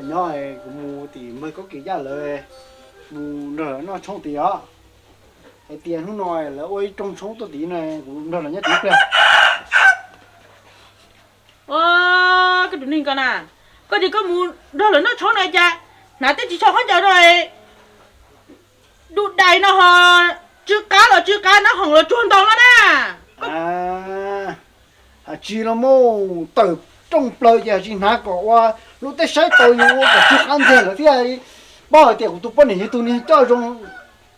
Nyob kuv mus tim npawg Kaub Kis Yaj lawv, mus nrog lawv noj tshoob tid os. Hais tias hnub no lawv ua ib rooj tshoob tuaj tid no, kuv nrog lawv nyob tid ib pliag. Koj tus neeg ko na, koj tias koj mus nrog lawv noj tshoob no cas hnav tej ris tsho khaub ncaws no, dub dais no ho, tsw qab los tsw qab, nab hoom los tsuag ntau no na. Hais tsis los mus tawm rooj plaws ces hais tsis hnav kom ua lub teb saib tau, yus ua kom tsw qab ntxiag lawv thiaj paub hais tias kuv tus poj niam yog tus niag coj zoo,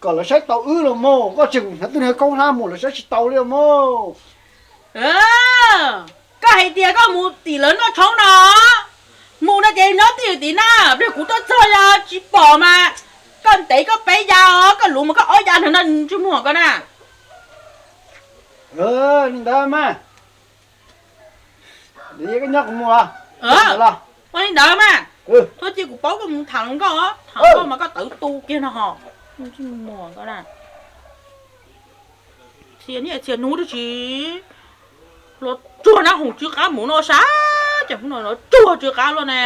kom lawv saib tau wb los mus. Koj tsis, kuv hnav tus niag khaub hlab mus lawv saib tsis tau li los mus. Koj hais tias koj mus tim lawv noj tshoob no, mus no ces nyob twj ywm tim na, pliag kuv tuaj txog yog tsis pom mas koj ntev koj peb ya os, koj luv mas koj ob ya ntawm no ntsej muag koj na. Li ntawd mas, koj nyob kuv mus los? Ua li ntawd mas, txhob cia kuv paub koj mus tham hluas nkauj, tham hluas nkauj mas koj tawv tu kiag no ho. Ntsej muag koj na. Txhia niaj txhia hnub twb tsis los tsuag nab hoom tsw qab mus no sab, ces hnub no los tsuag tsw qab luaj ne.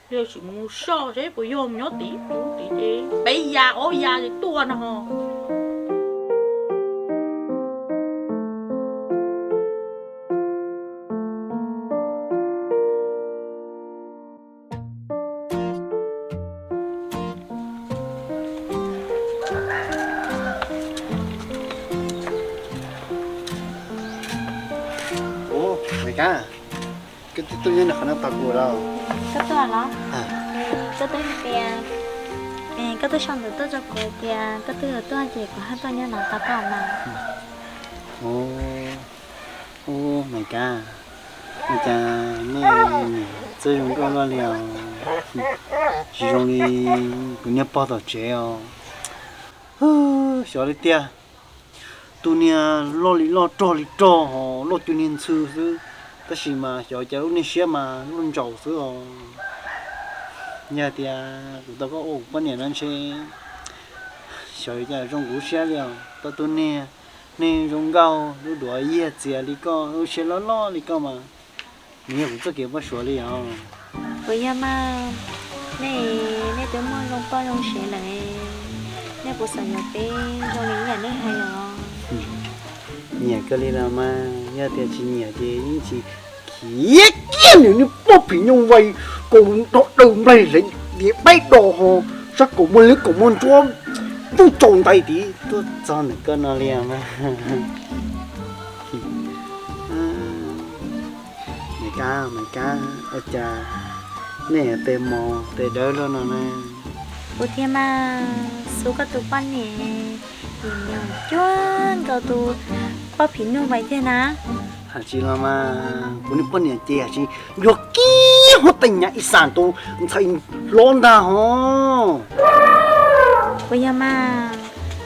Li tsis mus soj seb puas yog mus nyob tid, mus tid ces peb ya ob ya ces tuaj no ho. Ub, Maiv Kab, koj twb tuaj nyob qhov no tos kuv los? Koj tuaj los? Koj twb hais tias, koj twb sau ntawv tuaj rau kuv tias koj twb yuav tuaj ces kuv haj tuaj nyob no tos koj mas. Ub, Maiv Kab, ua cas nej niam txawj zoo nkauj luaj li os? Tsis zoo li kuv niag pog tom tsev os. Xyov li tiag, tus niag loj li loj rog li rog ho loj cuag niag ntxhw xwb, tab sis mas xyov cas lub niag siab mas loj ntsaus xwb os. Yog tias kuv tau koj ua kuv poj niam no ntshe xyov yuav cas zoo kuv lub siab li os. Tau tus niag neeg zoo nkauj lub duav yiag txias li koj, lub siab loj loj li koj mas nws yog kuv txoj kev npau suav li os. Puas yog mas, nej, nej twb muaj zoo poj zoo sev lawm, nej puas xav yuav peb zoo li yam nej hais los? Nyiam kawg li los mas, yog tias tsis nyiam ces yeej tsis khiav kiag nws niag poj phim nyuj vais, kaus nrog daws nplaig hlev diav paib do ho, sab kaum muaj lwb kaum muaj ntsuab, tuaj tsaus ntais tid tuaj txog ntawm koj no li mas. Maiv Kab, Maiv Kab, ua cas nej tes mos tes dawb luaj no na? Kuv thiaj mas xub koj tus poj niam, vim nws cuag nkaus tus poj phim nyuj vais tiag na. Hais tsis los mas, kuv niag poj niam ces hais tsis yog kiag huab tais Nyab Ib Xas tus ntxhais hlob ntag ho. Puas yog mas,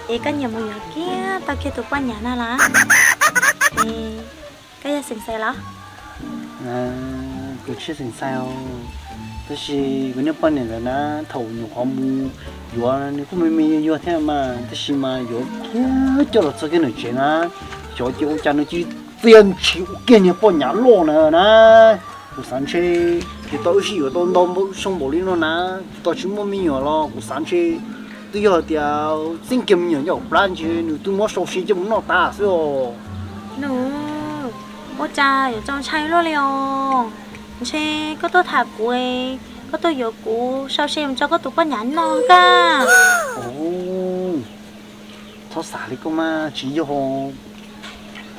es koj nyiam mus yuav kiag tau kiag tus poj niam na los? Es koj yog xeem xais los? Kuv tsis xeem xais os, tab sis kuv niag poj niam ntawd na, thaum nyuam qhuav mus yuav nws kuj me me yuag yuag thiab mas, tab sis mas yuav kiag coj los txog kiag nram tsev na, xyov ces ua cas nws cia li txia ntshis ua kiag niag poj niam loj na na. Kuv xav ntshe tsis tau wb sib yuav tau ntau xyoo npaum li no na, tsis tau tsis muaj me nyuam los kuv xav ntshe twb yog tias txeeb kiag me nyuam nyob hauv plab ntshe nws twb muab sau siv coj mus noj tas xwb os. Nws, ua cas yuav txaus ntshai luaj li os? Ntshe koj tuaj tham kuv, koj tuaj yuav kuv sau se mus tso koj tus poj niam noj koj. Txhob xav li koj mas, tsis yog.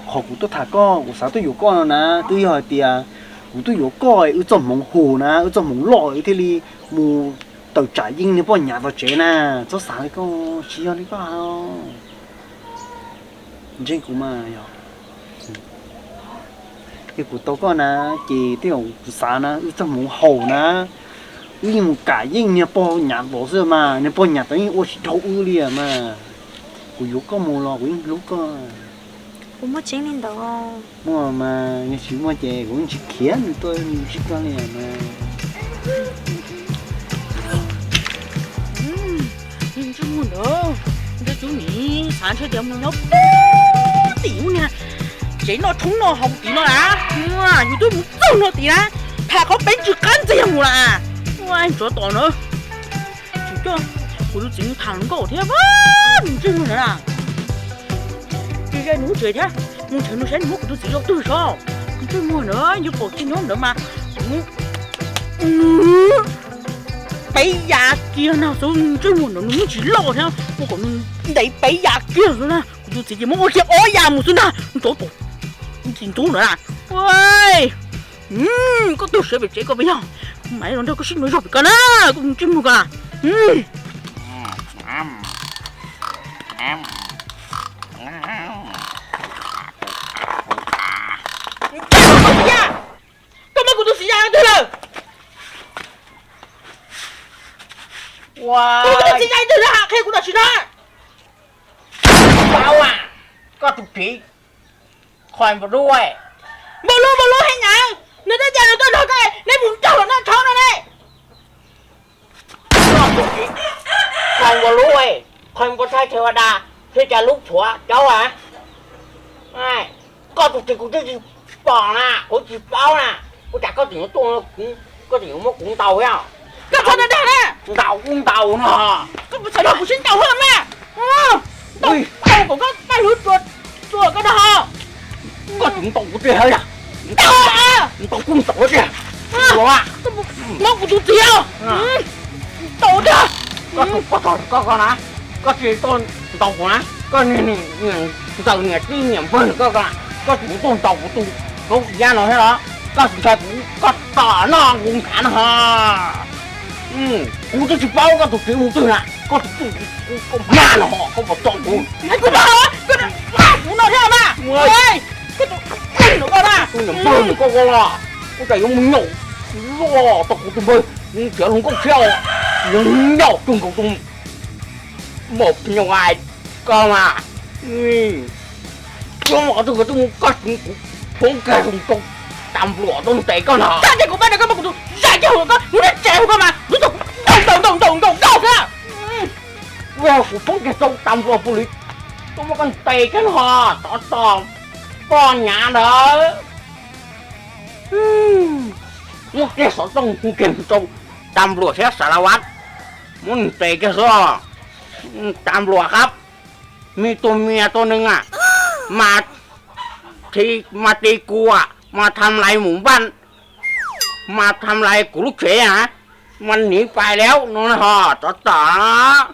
Qhov kuv tuaj tham koj, kuv xav tuaj yuav koj no na, twb yog hais tias kuv tuaj yuav koj, wb txoj hmoov haum na, wb txoj hmoov loj, wb thiaj li mus tawm tsam yeej niag poj niam tom tsev na. Txhob xav li koj, tsis yog li koj hais. Ntseeg kuv mas yog. Yog kuv tau koj na, ces tej zaum kuv xav na, wb txoj hmoov haum na, wb yeej mus kam yeej niag poj niam tom xwb mas, niag poj niam tom yeej ua tsis dhau wb li mas. Kuv yuav koj mus los kuv yeej hlub koj. Kuv muaj tseeb li ntawd. Muaj mas, yog tsis muaj ces kuv yeej tsis khiav nws tuaj ntsib koj li mas. Ntsej muag ntawd, ntsej muag ntawd, xav ntshe tias mus nyob pem tim ub niag tsev noj tshoob noj haus tim no na, yus twb mus txog no tim na, tham qhov peev tsw qab ntxiag mus lawm. Tsov tom na, tsis coj kuv tus txiv mus tham hluas nkauj thiab, ntsej muag ntawd na. Tsis ze nws lub tsev thiab, mus nrhiav nws saib nws muab kuv tus txiv ua twg saib. Ntsej muag ntawd, yuav pom tsis nyob ntawd mas kuv peb ya kiag no xwb, ntsej muag ntawd nws muaj tsis loj thiab, ua kom nws ntev peb ya kiag xwb na, kuv tus txiv ces muab ua kiag ob ya mus xwb ntag, tsov tom ntxim ntxub ntawd na. Koj tuaj siav pem tsev koj pem yog, kuv mam li los nrog koj sib nrog zog pem koj na, koj ntsej muag koj na. Koj muab kuv tus txiv ya twg lawm? Kuv tus txiv ya twg lawm, qhia kuv tam sim no. Paub, koj tus txiv qhov npaum lub, npaum lub npaum lub heev na, nws twb tias nws tuaj nrog koj, neb mus nrog los noj tshoob no ne. Qhov npaum lub, qhov npaum thaij thawj ua da, thiab cas lub tshuav caub a. Koj tus txiv kuv twb tsis pom na, kuv tsis paub na, ua cas koj tseem yuav tuaj, koj tseem yuav muab kuv ntaus thiab. Koj txhob dag dag na. Ntaus kuj ntaus no. Koj puas txhawj los kuv sib ntaus hwj mas. Ntaus kom koj paj hlwb tsuas koj dag. Koj tseem ntaus kuv tiag yog? Ntaus, ntaus kuj ntaus tiag. Muab kuv tus txiv ntaus tiag. Koj, koj na, koj tsis tuaj ntaus kuv na, koj niag ntxawm niam tij niam npawg koj, koj tseem tuaj ntaus kuv tus kaub iab no thiab los? Koj tsis ntshai kuv, koj tom noj kuv ntshav no. Kuv twb tsis paub koj tus txiv mus twg na, koj tus txiv kuv, koj maj no, koj puas tso kuv? Kuv no thiab mas. Koj tus niam npawg koj, koj los, koj cas yuav mus nyaum loj tau kuv tus npawg, nrhiav hluas nkauj tshiab, yuav nyaum tug nkaus tus maum nyuam koj mas. Koj mus qhov twg koj twb mus, koj tseem kuv poob kiag rau tas npluam tuaj ntes koj no. Koj ntsia kuv pab no, koj muab kuv tus zaj kiag hauv koj, kuv neb tsev hauv koj mas, kuv tus ntaus ntaus ntaus ntaus ntaus xwb. Kuv poob kiag rau tas npluam pus lis, tuaj muab koj ntes kiag no, tov tos poj nyav ntawd. Muab kiag xov tooj hu kiag rau tas npluam thiab Xas Las Vas, muab nws ntes kiag xwb. Tas npluam qab, me tus mias tus neeg a, mas thi, mas ti kuv a, mas tham lais mus npaj, mas tham lais kuv lub tsev a, mas niv pais lawm no ho, tsov tom.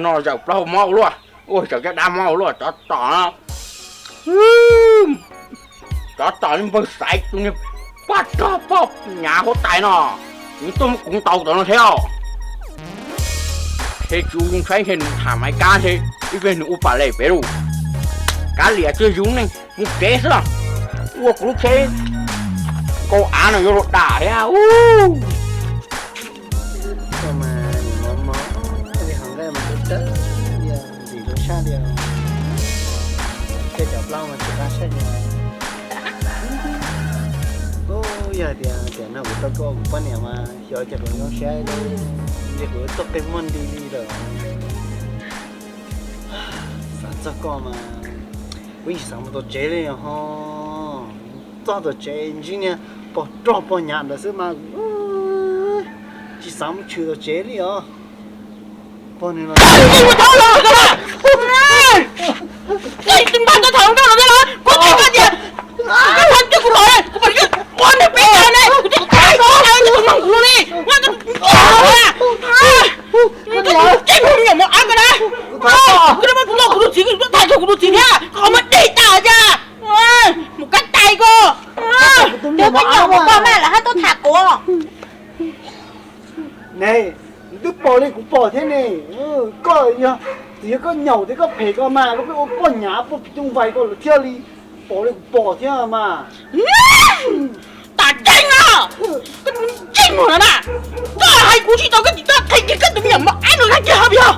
No zawm plaub hau mob ua luaj, ua zawm caj dab mob ua luaj, tsov tom. Tsov tom li npawg Xaiv tus niag poj rog poj nyav huab tais no, nws tuaj muab kuv ntaus tom no thiab. Ces tsis ua zoo saib ntshe nws tham Maiv Kab ntshe ib pliag nws ua pam lem pem lauj. Kav liam tsis yug neeg mus tsev xwb, ua kuv lub tsheb kaus av no yuav luag dam thiab. Koj mas nim no mob li hauv nqaij mas dawb dawb li, ntxim hlub tshaj li os. Tej cov plaub mas tsis qab saib li. Yog hais tias tiam no kuv tau koj ua kuv poj niam mas xyov cas kuv zoo siab li, ntshe kuv tuaj qi muag nti li lawm. Xav txog koj mas kuv yeej tsis xav mus tom tsev li ho. Txog tom tsev ntsib niag pog rog pog nyav ntawd xwb mas tsis xav mus tshwm tom tsev li os. Pog nws los, koj tsis npaj tau tham hluas nkauj los thiab los? Kuv tsis npaj tias koj tsis npaj kuv los, kuv pom Ne, koj yog, tsis yog koj nyaum tias koj phem ko mas koj pheej ua poj nyav poj pim tooj vais ko lawm thiaj li pom li kuv pom thiab mas. Tam ceeb no, koj tus ntsej muag no na, koj hais kuv tsis tau koj tsis tau qhia kiag koj tus me nyuam mos ab no kiag hov yog.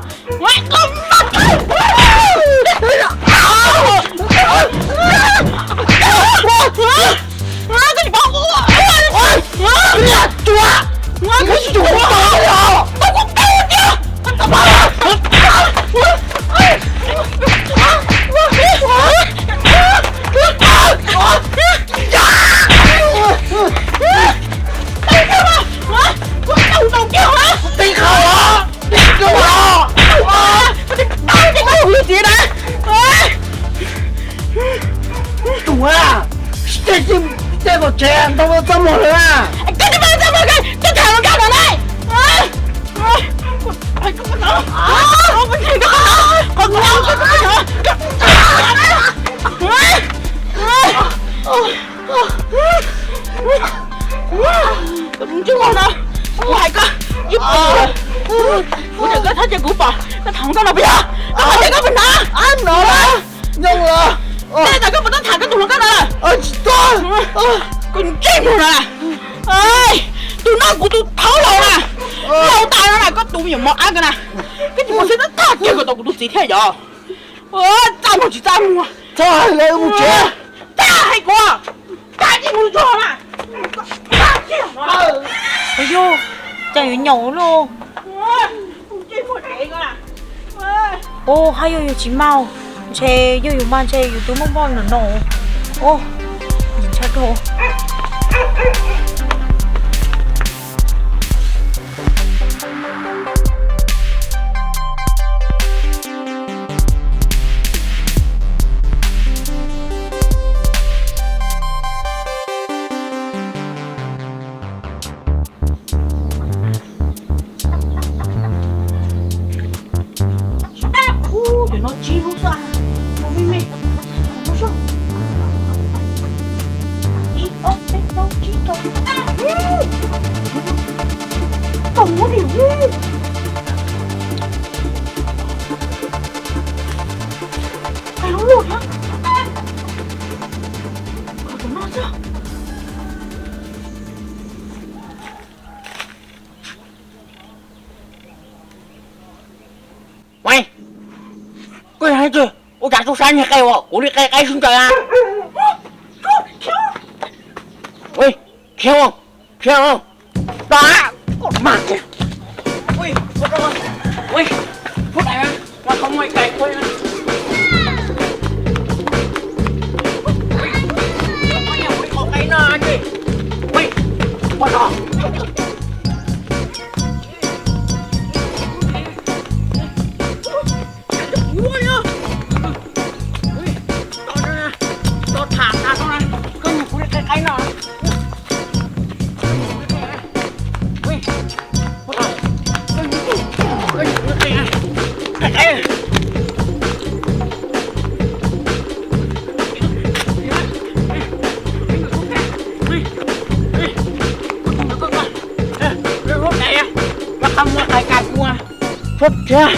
Tus a, tej, tej tom tsev ntau txaj muag lawm a. Koj tham hluas nkauj no ne. Kuv hais koj ib pliag, kuv ntawm koj txhob cia kuv pom koj tham hluas nkauj no puas yog? Koj qhov ntawd koj puas hnov? Hnov lawm, nyob lawm. Tej zaum koj puas tau tham koj tus hluas nkauj no lawm? Tsis tau. Koj ntsej muag no na, tus no kuv tus thaub laus na, laus tas no na, koj tus me nyuam mos ab ko na, koj tsis pom xeeb tag kiag kom tau kuv tus txiv thiab yog? Txaj muag tsis txaj muag. Txhob hais lawv mus tsev. Txhob hais kuv, txhob cia mus txog na. Yog, cas yuav nyaum lauj. Ua, haj yog yus tsis mag, ntshe yog yus mag ntshe yus twb muaj npoj ntawm no. Ntshai kawg. Cov no tsib lub xwb, mus me me. Ib ob peb plaub tsib rau, kaum lub ni. Qee lub luaj thiab. Kom tus no xwb. Koj yog leej twg? Ua cas tub sab nyiag qe ua kuv li qe qaib sib ncaws a? Khiav, khiav, khiav. Ua qha muag qais kas kuv, txhob khiav.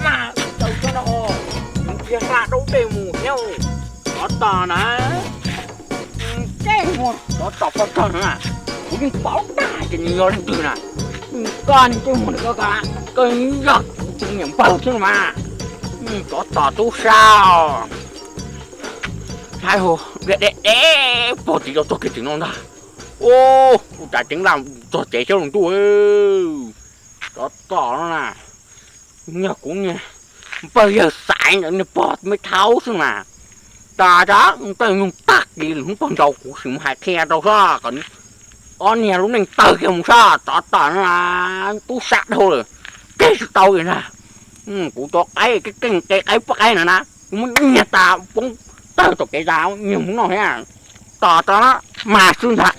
Mas caw cov no, cia hla dau tej mus thiab. Tsov tom na, ntsej muag tsov tom poj tog na, kuv yeej paub tag tias nws yog leej twg na. Koj ntsej muag koj, koj yog kuv tus niam npawg xwb mas. Tsov tom tub sab, saib hu deb deb pog txiv rau txog kiag tim no ntag. Ua, ua cas ceev laj txog tsev xyoob los ntuj. Tsov tom no na, yog kuv niag npawg yawg Xaiv ntawd niag pog me thaub xwb mas. Tas tas tej nug tag kis lwm hnub pog ntaus kuv sim mus hais qhia rau soj kom ob niag lub neej tawg kiag mus soj. Tsov tom no na, tub sab dhau lawm, keg tsis tau li na. Kuv cov qaib keej keej, qe qaib poj qaib no na, kuv muab nyiag tas poob tawg tom kev tas, nyiag mus noj thiab. Tos tau na, mag xwb ntag.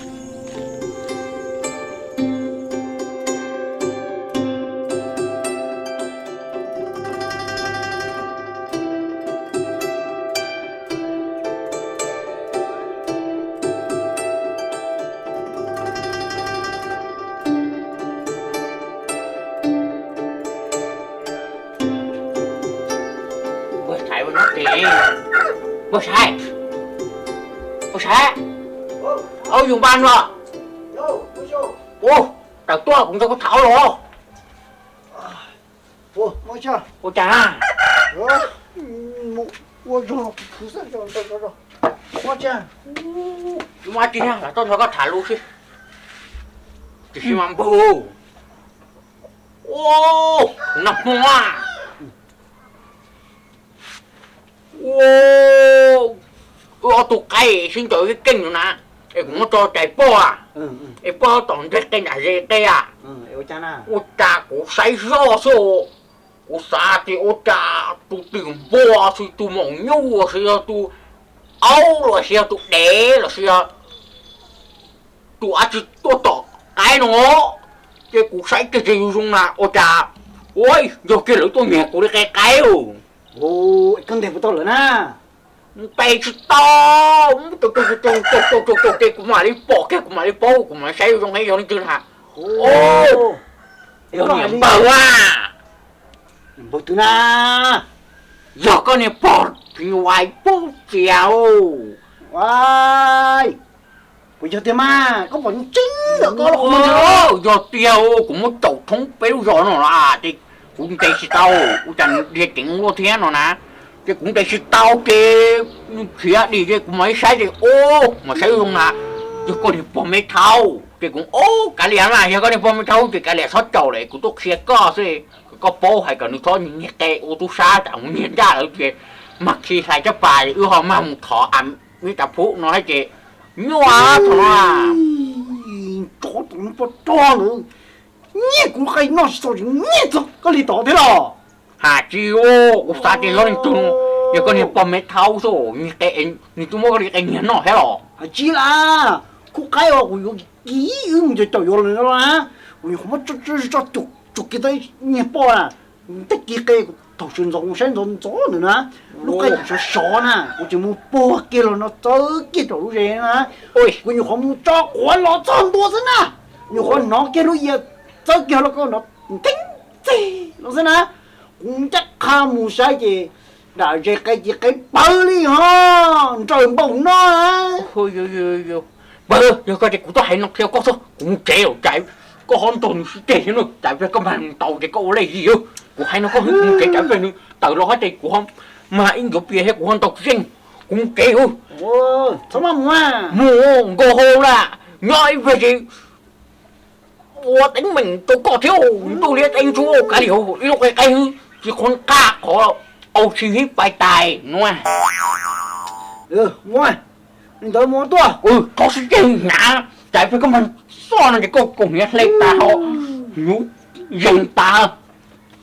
Npawg Saiv, npawg Saiv, npawg Saiv, au yus npaj no. Ua, tawm tuaj kuv nrog koj tham los. Ua cas na? Ua cas? Lub mab tsis yog los tuaj nrog koj tham lus xwb. Tiam sis mas npawg, ua, kuv noj hmo a. Ua, wb ob tug qaib sib ncaws keej keej no na, es kuv muab tso cais poj, es poj tom ntej qe nram ze qe a. Ua cas kuv saib zoj xwb, kuv xav tias ua cas tus twm npua xwb, tus maum nyuj xwb, yog tus aub los sis yog tus dev los sis yog tus av tsi tuaj tom qaib no. Ces kuv saib kiag ces zoo zoo na, ua cas, ua, yog kiag lawv tuaj nyiag kuv li qe qaib. Koj ntes puas tau lawv na? Ntes tsis tau, caum caum caum caum caum caum caum ces kuv mam li pom kiag, kuv mam li paub, kuv mam saib zoo heev yog leej twg na. Yog niam npawg a. Npawg twg na? Yog koj niag pog phim nyuj vais pub txias. Puas yog tiag mas? Koj pom tseeb ntawm koj los? Yog tiag, kuv muab caum thoob peb lub zos no los ces kuv ntes tsis tau. Ua cas nws dhia ceev luaj thiab no na, ces kuv ntes tsis tau ces nws khiav dim ces kuv mam li saib ces, o, mam saib zoo na, yog koj niag pog me thauj ces kuv, o, kav liam mas, yog koj niag pog me thauj ces kav liam, txhob caum lawm, kuv tuaj qhia koj xwb, kom koj paub hais kom nws txhob nyiag qe ua tub sab, tsam mus nyiag ncaj lawm ces mag khi hlais caj pas wb ho mag mus thov a, ib tas phub no thiab ces nyuaj thaum no. Tsov tom poj rog ntawd, nyiag kuv qe noj tsis txaus tseem nyiag txog koj li tod thiab los? Hais tsis, kuv xav tias yog leej twg, yog koj niag pog me thauj xwb, nws twb muab koj li qe nyiag noj thiab los? Hais tsis las, khub qaib os, kuv yuav kiv wb mus caum caum yuav los na, kuv nyuam qhuav muab tso tso kiag tau nyiag poj na, tej kiv qe, thaum sawv ntxov kuv saib ntxov ntxov ntawm na, lub qe sov sov na, kuv tseem mus puag kiag los no txawb kiag rau lub zes na, kuv nyuam qhuav mus tso quav los txog ntua xwb na, nyuam qhuav hnov kiag lub yias txawb kiag los ko no nteeb txeg los xwb na, kuv ncaj qha mus saib ces nram zes qe ces qe pawg li ho nrawm npaum no. Pawg, yog koj ces kuv tuaj hais no qhia koj xwb, kuv mus tsev lawm, cas koj ho ntaus nws sib ceg thiab na, cas koj mag nws ntaus ces koj ua lej yig. Kuv hais no koj, kuv mus tsev, cas nws tawm los hov ces kuv ho mag ib ncuav pias thiab kuv ho ntaus tsis yeej, kuv mus tsev. Txhob maj mus, mus nkaus hauv lawm, nyob ib pliag ces ua teeb meem rau koj thiab, ntuj liab teeb ntsuab, kav liam, ib lub qe qe tsis qhuav nqa qhov au tsis hib pais tais no. Li ntawd mus tuaj, txhob sib ceg hnav, cas peb koj mag xoj no ces koj kaus hniav hle tas ho, hnyuv yees tas,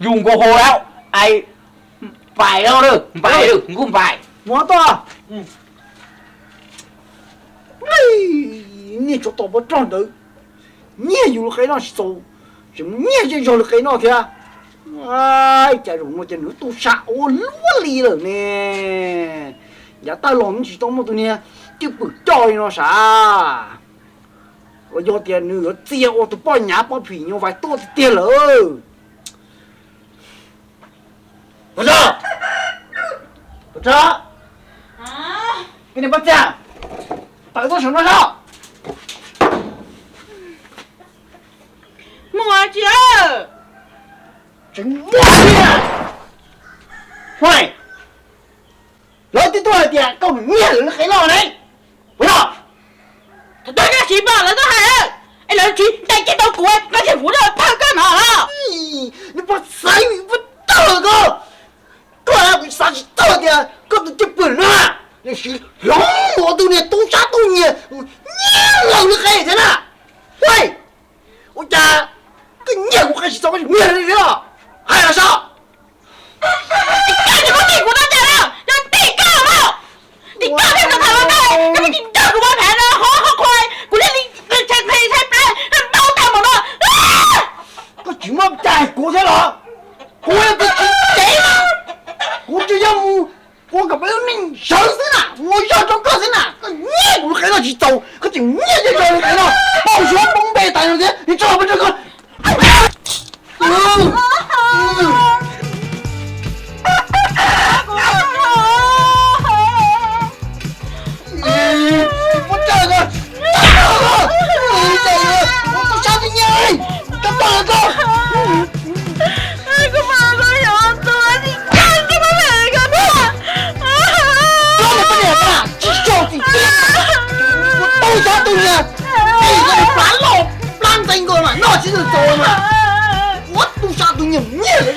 yus nkaus hauv lawm, ai, npais lawm, npais lawm, nkuj npais. Mus tuaj. Niag tsov tom poj rog ntawd, nyiag yus lub qe noj tsis txaus, tseem mus nyiag zej zog lub qe noj thiab. Cas zaum no ces nws tub sab ua luaj li lawm ne. Yav tag los nws tsis tau muaj tus niag cwj pwm coj li no sav, los yog tias nws yuav txia ua tus poj nyav poj phim nyuj vais tuaj tiag tiag lawm. Pov Tsab, Pov Tsab, koj niag Pov Tsab, tawm tuaj saum no soj. Muaj tsis? Tseem muaj tiag. Huaj, lawv twb tuaj hais tias koj mus nyiag lawv lub qe noj ne, puas yog? Thaum twg koj tsis pom lawv tuaj hais, es lawv tsis ntes kiag tau kuv, koj tseem mus rau phawj koj no los? Nws pom xaiv vim ua tawg koj, koj kuv xav tsis tau tias koj tus cwj pwm no tiam sis hloov mus ua tus niag tub sab tub nyiag, nyiag lawv lub qe thiab na. Ua cas koj nyiag kuv qe tsis txaus koj tseem nyiag li thiab los? Hais los soj.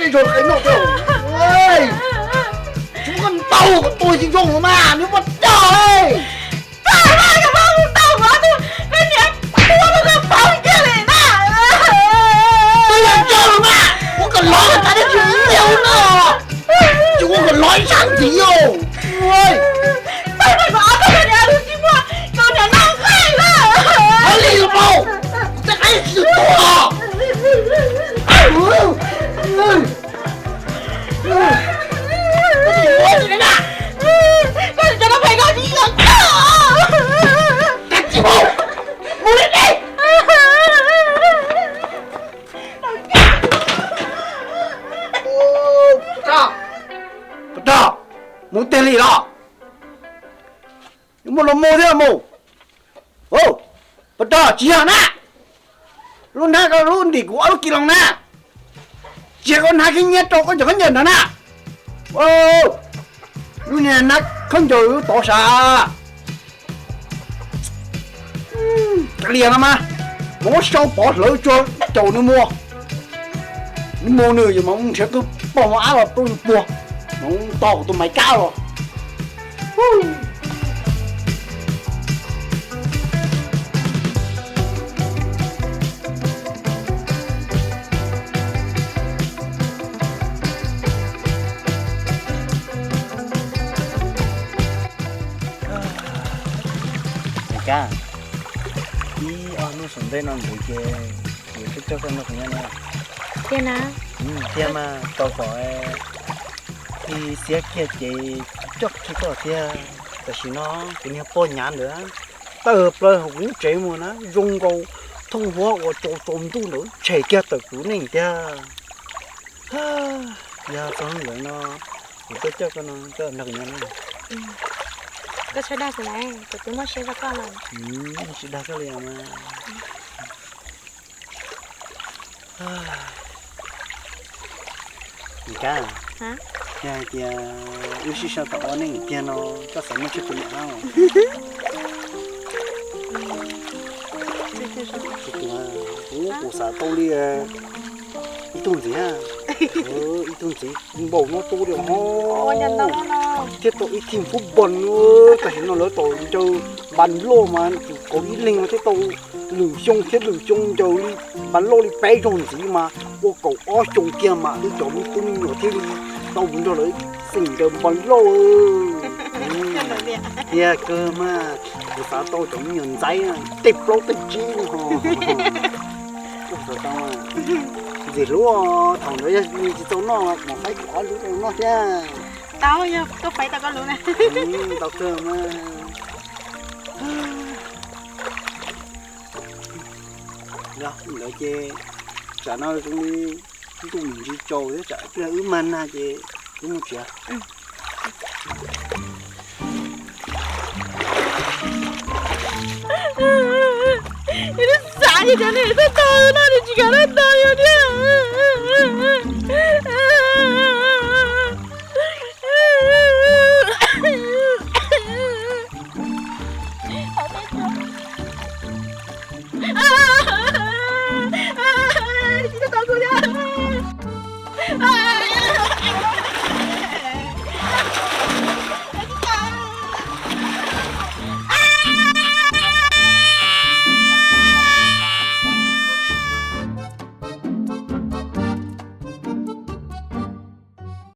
Zoo qhov no, tsis muab koj ntaus kom tuag tsis zoo los mas nws poj coj. Koj mas koj muab kuv ntaus kuv ob tug, koj niam pub rau koj paub kiag li na. Twb yog coj los mas, muab kom lov tas tsis liaj no, tsis muab kom lov ib sab ntxiv os. Koj niam tsis muaj, koj niam noj nqaij na. Hais li los paub, tej qaib tsis tuag. Pov rog, mus tiag li los? Yuav muaj los mus thiab mus. Pov rog, tsis yog na. Lub hnab ko lub ntim kuv ob lub kis loos na. Tsis koj hnab khib nyiab rau koj cov khaub ncaws ntawd na. Lub niag hnab khaub ncaws lub tod sav. Kav liam no mas, mus muab sau pov hlawv tsuag caum nws mus. Nws mus nws yuav mas mus nrhiav tus poj mus ab los rau nws puag, mus tos kuv tus maiv kab los. Maiv kab, ib ob hnub saum ntej no ntxiv ces kuv coj coj koj nrog kuv nyob na. Tiag na? Tiag mas, tau kom ib xiab kiag ces coj kiag koj tiag. Tam sim no kuv niag poj nyav ntawd tawm plaws hauv kuv lub tsev mus na, zoo nkaus thooj huab uas tsaus tsaus ntuj ntawd tshem kiag tawm kuv neej tiag. Yog txog hnub ntawd no kuv tuaj coj koj no, koj nrog kuv nyob na. Koj txhob dag kuv na, kuv twb muaj siab rau koj lawm. Tsis dag koj li os mas. Maiv kab, yog hais tias wb sib sau tau ua neej tiag no, koj xav muaj tsawg tus niam hab? Tsis tuag, kuv xav tau li ib tug ntxiv, ib tug ntxiv npaum no tu li ho, thiaj tau ib thim fub npos. Tam sim no lawv tau ncaws npas loj mas tsum kauv ib leeg mas thiaj tau lwm xyoo thiab lwm xyoo ncaws li npas loj li peb zaug ntxiv mas ua kaum ob xyoo kiag mas wb cov me tub me nyuam thiaj li tau mus nrog lawv xeem ncaws npas loj. Tiag kawg mas, kuv xav tau cov me nyuam ntxaib tej plaub tej tsib ho. Ntxim hlub, thaum ntawd yog nws tsis tau noj mas faib kuv ob lub rau nws noj thiab. Tau, yog koj faib tau koj lub na. Tau kawg mas. Yog ntawd ces tsam no zoo li ntuj nim ntsis tsaus thiab, tsam ib pliag wb mag nag ces wb mus tsev. Yus twb xav tias cov neeg tuaj tau no nws tsis kam tuaj tau yus thiab.